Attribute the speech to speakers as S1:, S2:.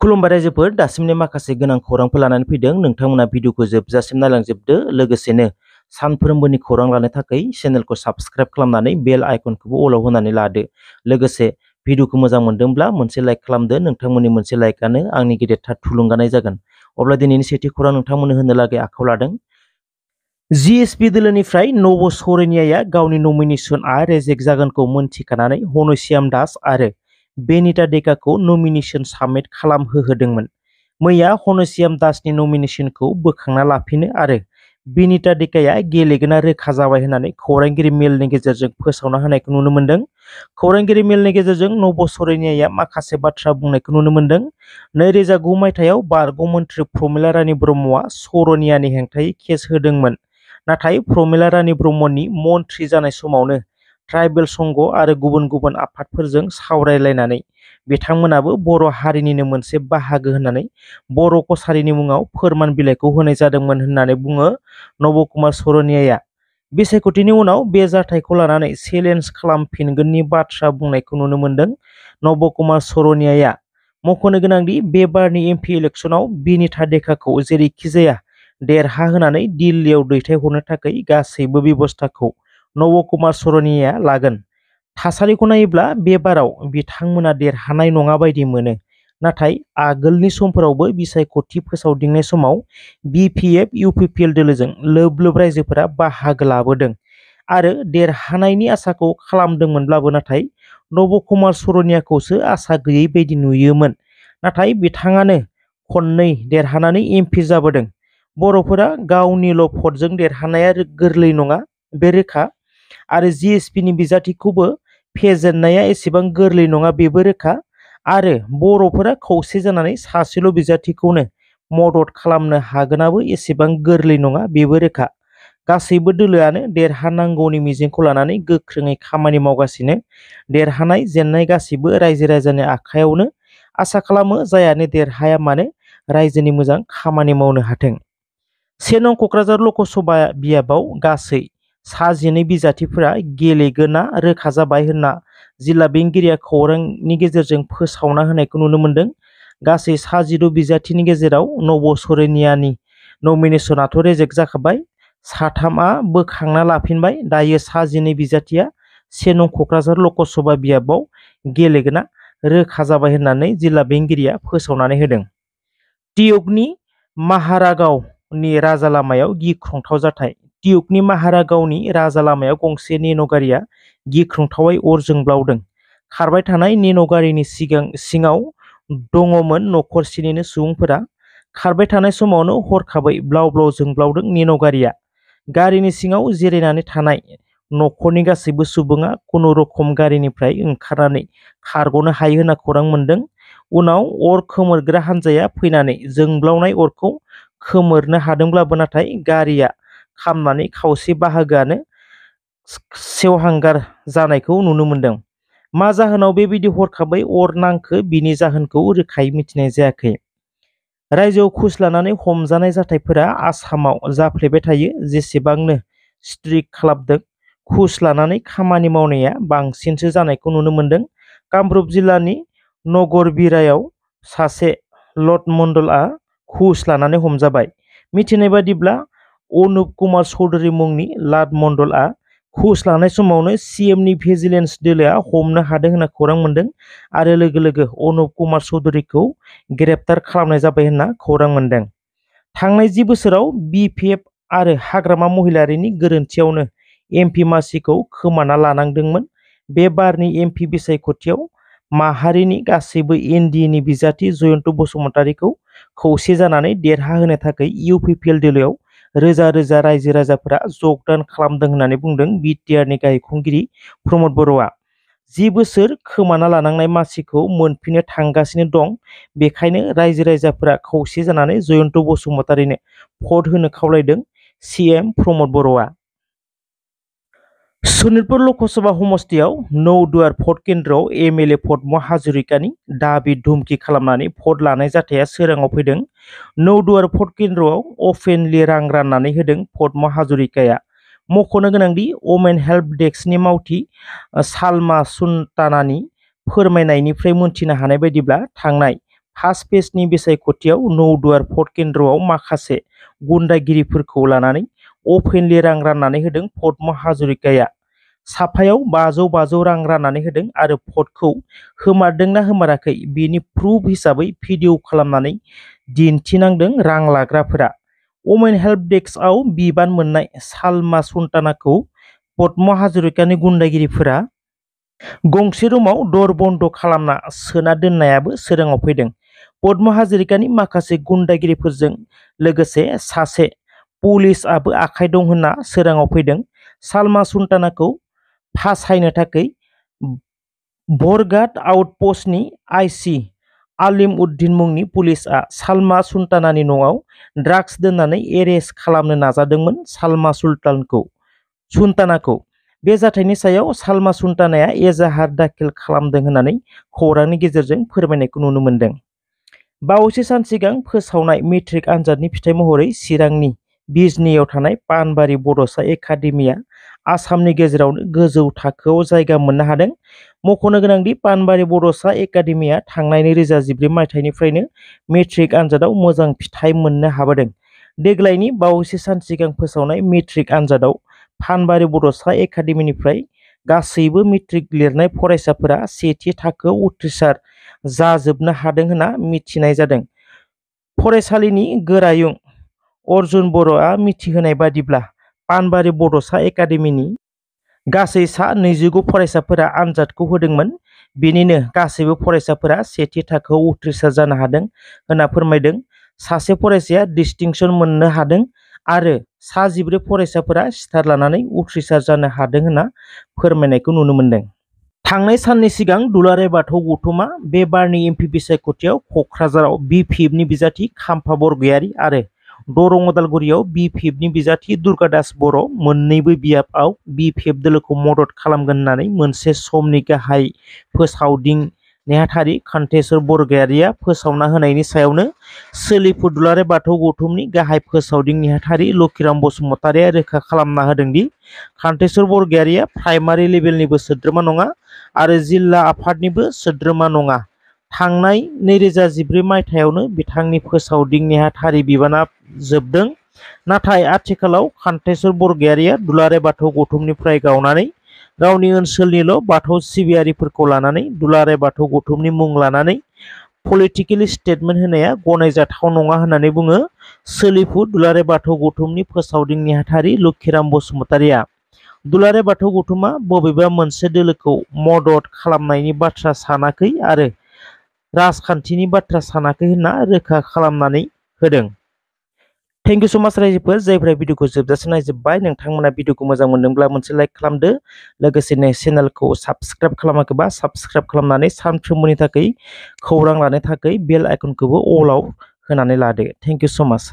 S1: खुलुमबाय रायजोफोर दासिमनि माखासे गोनां खौरांफोर लानानै फैदों नोंथांमोना भिडिअखौ जोबजासिम नायलांजोबदो लोगोसेनो सानफ्रोमबोनि खौरां लानो थाखाय चेनेलखौ साबस्क्राइब खालामनानै बेल आइकनखौबो अलाव होनानै लादो लोगोसे भिडिअखौ मोजां मोनदोंब्ला मोनसे लाइक खालामदो नोंथांमोननि मोनसे लाइकआनो आंनि गेदेरथार थुलुंगानाय जागोन अब्ला दिनैनि सेथि खौरां नोंथांमोननो होनो लागै आखायाव लादों जिएसपि दोलोनिफ्राय नब सरेनियाया गावनि नमिनेशनआ रेजेक्ट जागोनखौ मोनथिखानानै हनसियाम दास आरो बेनिता डेकाखौ नमिनेशन साबमिट खालामहोदोंमोन। मैया हनसियाम दासनि नमिनेशनखौ बोखांना लाफिनो आरो बेनिता डेकाया गेलेगोना रोखा जाबाय होननानै खौरांगिरि मेलनि गेजेरजों फोसावना होनायखौ नुनो मोन्दों। खौरांगिरि मेलनि गेजेरजों नब सरेनियाया माखासे बाथ्रा बुंनायखौ नुनो मोन्दों। 2009 मायथाइयाव बारग' मन्थ्रि प्रमिला रानी ब्रह्मआ सरनियानि हेंथायै केस होदोंमोन। नाथाय प्रमिला रानी ब्रह्मनि मन्थ्रि जानाय समावनो ट्राइबेल संघ आरो गुबुन गुबुन आफादफोरजों सावरायलायनानै बिथांमोनाबो बर' हारिनिनो मोनसे बाहागो होननानै बर' कसारीनि मुङाव फोरमान बिलाइखौ होनाय जादोंमोन होननानै बुङो नब कुमार सरनियाया। बिसायख'थिनि उनाव बे जाथायखौ लानानै चेलेन्ज खालामफिनगोननि बाथ्रा बुंनायखौ नुनो मोन्दों। नब कुमार सरनियाया मख'नो गोनांदि बे बारनि एमपि इलेक्शनाव बेनिता डेकाखौ जेरैखिजाया देरहाहोनानै दिल्लीयाव दैथायहरनो थाखाय गासैबो बेबस्थाखौ नब कुमार सरनियाया लागोन। थासारिखौ नायोब्ला बे बाराव बिथांमोना देरहानाय नङा बायदि मोनो। नाथाय आगोलनि समफोरावबो बिसायख'थि फोसावदिंनाय समाव बिपिएफ इउपिपिएल दोलोजों लोब लोब रायजोफोरा बाहागो लाबोदों आरो देरहानायनि आसाखौ खालामदोंमोनब्लाबो नाथाय नब कुमार सरनियाखौसो आसा गैयै बायदि नुयोमोन। नाथाय बिथाङानो खननै देरहानानै एमपि जाबोदों। बर'फोरा गावनिल' भटजों देरहानाया गोरलै नङा बे रोखा आरो जिएसपिनि बिजाथिखौबो फेजेननाया एसेबां गोरलै नङा बेबो रोखा आरो बर'फोरा खौसे जानानै सासेल' बिजाथिखौनो मदद खालामनो हागोनाबो एसेबां गोरलै नङा बेबो रोखा। गासैबो दोलोआनो देरहानांगौनि मिजिंखौ लानानै गोख्रोङै खामानि मावगासिनो। देरहानाय जेननाय गासैबो रायजो राजानि आखायावनो। आसा खालामो जायानो देरहाया मानो रायजोनि मोजां खामानि मावनो हाथों। 1 नं क'क्राझार लकसभा बियाबाव गासै 19 बिजाथिफोरा गेलेगोना रोखा जाबाय होनना जिल्ला बेंगिरिया खौरांनि गेजेरजों फोसावना होनायखौ नुनो मोन्दों। गासै 16 बिजाथिनि गेजेराव नब सरेनियानि नमिनेशनाथ' रेजेक्ट जाखाबाय। 3आ बोखांना लाफिनबाय। दायो 19 बिजाथिया 1 नं क'क्राझार लकसभा बियाबाव गेलेगोना रोखा जाबाय होननानै जिल्ला बेंगिरिया फोसावनानै होदों। टिउकनि महारागावनि राजा लामायाव गिख्रंथाव जाथाय। टिउकनि महारागावनि राजा लामायाव गंसे नेन' गारिया गिख्रंथावै अर जोंब्लावदों। खारबाय थानाय नेन' गारिनि सिङाव दङमोन नखरसेनिनो सुबुंफोरा। खारबाय थानाय समावनो हरखाबै ब्लाव ब्लाव जोंब्लावदों नेन' गारिया। गारिनि सिङाव जिरायनानै थानाय नखरनि गासैबो सुबुङा खुनुरुखुम गारिनिफ्राय ओंखारनानै खारग'नो हायो होनना खौरां मोन्दों। उनाव अर खोमोरग्रा हान्जाया फैनानै जोंब्लावनाय अरखौ खोमोरनो हादोंब्लाबो नाथाय गारिया खामनानै खावसे बाहागोआनो सेवहांगार जानायखौ नुनो मोन्दों। मा जाहोनाव बेबायदि हरखाबै अर नांखो बिनि जाहोनखौ रोखायै मिथिनाय जायाखै। रायजोआव घुस लानानै हमजानाय जाथायफोरा आसामाव जाफ्लेबाय थायो। जेसेबांनो स्ट्रिक्ट खालामदों घुस लानानै खामानि मावनाया बांसिनसो जानायखौ नुनो मोन्दों। कामरुप जिल्लानि नगरबिरायाव सासे लट मण्डलआ घुस लानानै हमजाबाय। मिथिनाय बादिब्ला अनुप कुमार चौधुरी मुंनि लाट मण्डलआ घुस लानाय समावनो सिएमनि भिजिलेन्स दोलोआ हमनो हादों होनना खौरां मोन्दों आरो लोगो लोगो अनुप कुमार चौधुरीखौ ग्रेप्तार खालामनाय जाबाय होनना खौरां मोन्दों। थांनाय 10 बोसोराव बिपिएफ आरो हाग्रामा महिलारिनि गोरोन्थियावनो एमपि मासिखौ खोमाना लानांदोंमोन। बे बारनि एमपि बिसायख'थियाव माहारिनि गासैबो एनडिएनि बिजाथि जयन्त बसुमतारीखौ खौसे जानानै देरहाहोनो थाखाय इउपिपिएल दोलोआव रोजा रोजा रायजो राजाफोरा जगदान खालामदों होननानै बुंदों बिटिआरनि गाहाय खुंगिरि प्रमद बर'आ। 10 बोसोर खोमाना लानांनाय मासिखौ मोनफिननो थांगासिनो दं। बेखायनो रायजो राजाफोरा खौसे जानानै जयन्त बसुमतारीनो भट होनो खावलायदों सिएम प्रमद बर'आ। सनितपुर लकसभा समस्तियाव नौदुवार भट केन्द्रआव एमएलए पद्म हाजरिकानि दाबि धुमखि खालामनानै भट लानाय जाथाया सोराङाव फैदों। नौदुवार भट केन्द्रआव अपेनलि रां राननानै होदों पद्म हाजरिकाया। मख'नो गोनांदि वमेन हेल्प डेस्कनि मावथि सालमा सुल्तानानि फोरमायनायनिफ्राय मोनथिनो हानाय बायदिब्ला थांनाय फार्स्ट पेजनि बिसायख'थियाव नौदुवार भट केन्द्रआव माखासे गुन्दागिरिफोरखौ लानानै अपेनलि रां राननानै होदों पद्म हाजरिकाया। साफायाव 500 रां राननानै होदों आरो भटखौ होमारदोंना होमाराखै बेनि प्रुफ हिसाबै भिडिअ खालामनानै दिन्थिनांदों रां लाग्राफोरा। वमेन हेल्प डेस्कआव बिबान मोननाय सालमा सुल्तानाखौ पद्म हाजरिकानि गुन्दागिरिफोरा गंसे रुमाव दर बन्द खालामना सोना दोननायाबो सोराङाव फैदों। पद्म हाजरिकानि माखासे गुन्दागिरिफोरजों लोगोसे सासे पुलिसआबो आखाइ दं होनना सोराङाव फैदों। सालमा सुल्तानाखौ फासायनो थाखाय बरघाट आउटपस्टनि आइसि आलिम उद्दिन मुंनि पुलिसआ सालमा सुल्तानानि न'आव ड्राग्स दोननानै एरेस्ट खालामनो नाजादोंमोन। सालमा सुल्तानाखौ बे जाथायनि सायाव सालमा सुल्तानाया एजाहार दाखिल खालामदों होननानै खौरांनि गेजेरजों फोरमायनायखौ नुनो मोन्दों। बावैसो सान सिगां फोसावनाय मेट्रिक आनजादनि फिथाइ महरै चिरांनि बिजनीयाव थानाय पानबारि बड'सा एकाडेमिया आसामनि गेजेरावनो गोजौ थाखोआव जायगा मोननो हादों। मख'नो गोनांदि पानबारि बड'सा एकाडेमिया थांनाय 2014 मायथाइनिफ्रायनो मेट्रिक आनजादाव मोजां फिथाइ मोननो हाबोदों। देग्लायनि बावैसो सान सिगां फोसावनाय मेट्रिक आनजादाव पानबारि बड'सा एकाडेमिनिफ्राय गासैबो मेट्रिक लिरनाय फरायसाफोरा सेथि थाखोआव उथ्रिसार जाजोबनो हादों होनना मिथिनाय जादों। फरायसालिनि गोरायुं अर्जुन बर'आ मिथिहोनाय बादिब्ला पानबारि बड'सा एकाडेमिनि गासै सा 29 फरायसाफोरा आनजादखौ होदोंमोन। बेनिनो गासैबो फरायसाफोरा सेथि थाखोआव उथ्रिसार जानो हादों होनना फोरमायदों। सासे फरायसाया डिस्टिंक्शन मोननो हादों आरो सा 14 फरायसाफोरा स्टार लानानै उथ्रिसार जानो हादों होनना फोरमायनायखौ नुनो मोन्दों। थांनाय साननि सिगां दुलाराय बाथौ गौतुमा बे बारनि एमपि बिसायख'थियाव क'क्राझाराव बि.पि.एफनि बिजाथि खाम्फा बरगयारी आरो दरं उदालगुरियाव बि.पि.एफनि बिजाथि दुर्गादास बर' मोन्नैबो बियाबआव बि.पि.एफ दोलोखौ मदद खालामगोन होननानै मोनसे समनि गाहाय फोसावदिं नेहाथारि कान्तेश्वर बरगयारीया फोसावना होनायनि सायावनो सोलिफु दुलाराय बाथौ गौतुमनि गाहाय फोसावदिं नेहाथारि लक्षीराम बसुमतारीया रोखा खालामना होदोंदि कान्तेश्वर बरगयारीया प्राइमारि लेभेलनिबो सोद्रोमा नङा आरो जिल्ला आफादनिबो सोद्रोमा नङा। थांनाय 2014 मायथाइयावनो बिथांनि फोसावदिं नेहाथारि बिबाना जोबदों। नाथाय आथिखालाव कान्तेश्वर बरगयारीया दुलाराय बाथौ गौतुमनिफ्राय गावनानै गावनि ओनसोलनिल' बाथौ सिबियारिफोरखौ लानानै दुलाराय बाथौ गौतुमनि मुं लानानै पलिटिकेल स्टेटमेन्ट होनाया गनायजाथाव नङा होननानै बुङो सोलिफु दुलाराय बाथौ गौतुमनि फोसावदिं नेहाथारि लक्षीराम बसुमतारीया। दुलाराय बाथौ गौतुमा बबेबा मोनसे दोलोखौ मदद खालामनायनि बाथ्रा सानाखै आरो राजखान्थिनि बाथ्रा सानाखै होनना रोखा खालामनानै होदों। थेंक इउ सो माच रायजोफोर जायफ्रा भिडिअखौ जोबजासिम नायजोब्बाय। नोंथांमोना भिडिअखौ मोजां मोनदोंब्ला मोनसे लाइक खालामदो, लोगोसेनो चेनेलखौ साबस्क्राइब खालामाखैबा साबस्क्राइब खालामनानै सानफ्रोमबोनि थाखाय खौरां लानो थाखाय बेल आइकनखौबो अलाव होनानै लादो। थेंक इउ सो माच।